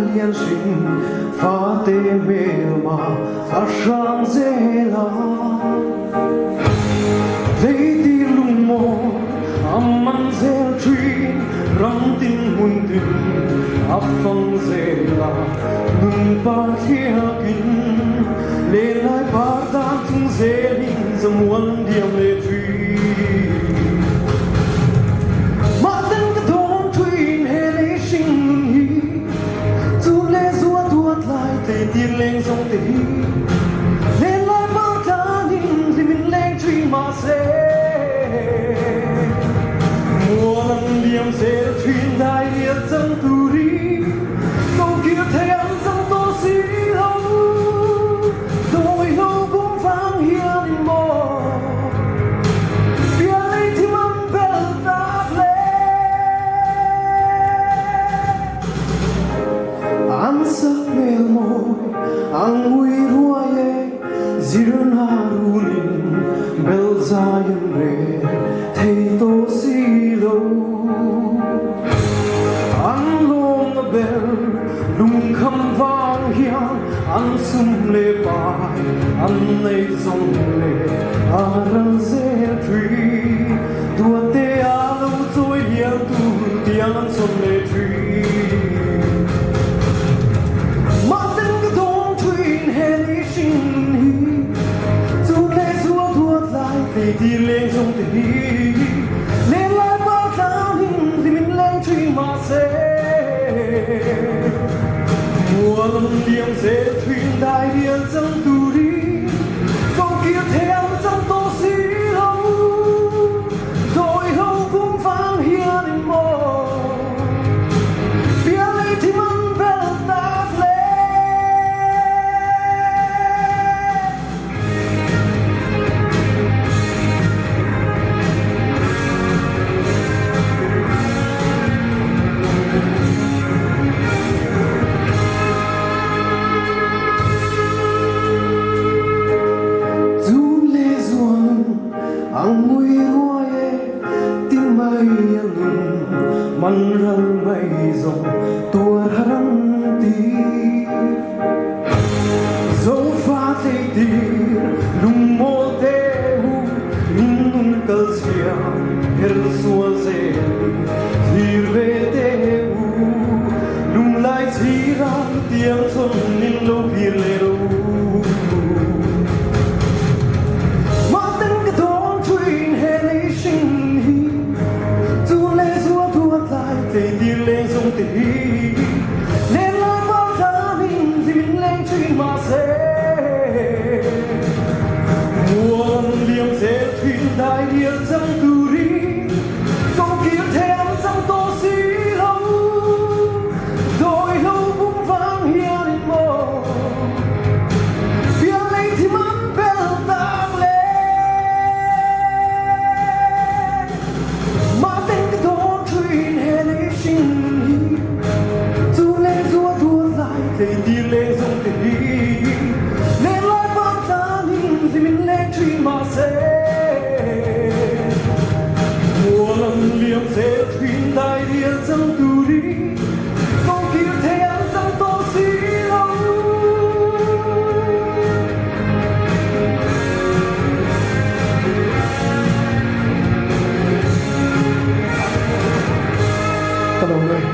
lian hring fate hmelma a hrang zel a. Tleitir lungmawi a man zel thin, ram tin hmun tin a fang zel a. Nun par thliakin lenlai par dan chung zelin zamuan diam leh thin. Mahten ka thawm thuin he lei hring nun hi, Chun leh zua duat lai tleitir leng zawng te hi, Lenlai par tlanin hlimin leng thin mahse, Mual an liam zel thin dai rial chang turin, Ko kir thei an chang tawh si lo, Dawi lo bum vang hianin maw Pialei thim an bel tak le. An sak hmel mawi ang ngui ruai e, Zirna runin bel zai an rel thei tawh si lo. An lawmna ber lungkham vang hian an sum leh pai an nei zawng leh a ral zel thui. Duate a lo chawi lian tur tiang an chawm leh thui. Mahten ka dawm thuin he lei hring nun hi chu leh zual duat lai tleitir leng zawng te hi lenlai par tlang in hlimin leng thin mahse mual an liam zel thin dai rial chang turin ko kir thei ang chang tawh si lo dawi ho kum vang hianin maw Pialei thim an bel tak le. Chun le zuan ang mui ruai e ti mai a nun man ral mai zawng tuar har an ti. Zofa tleitir lungmawl te hu in nun kal zia her sual zel in thlir ve te u lunglai chhira tiang chhawn in lo phir leh ro. Mahten ka dawn thuin he lei hring hi chu leh zua duat lai tleitir leng zawng te hi lenlai par tlanin hlimin leng thin mahse mual an liam zel thin dai rial chang turin ko kir thei ang chang tawh si lo dawi lo bum vang hianin maw pialei thim an bel tak le. Mahten ka dawn thuin he lei hring nun hi chu le zua duat lai tleitir leng zawng te hi lenlai par tlanin hlimin leng thin mahse mual an liam zel thin dai rial chang turin ko kir thei ang chang tawh si lo. Ka lo ngai.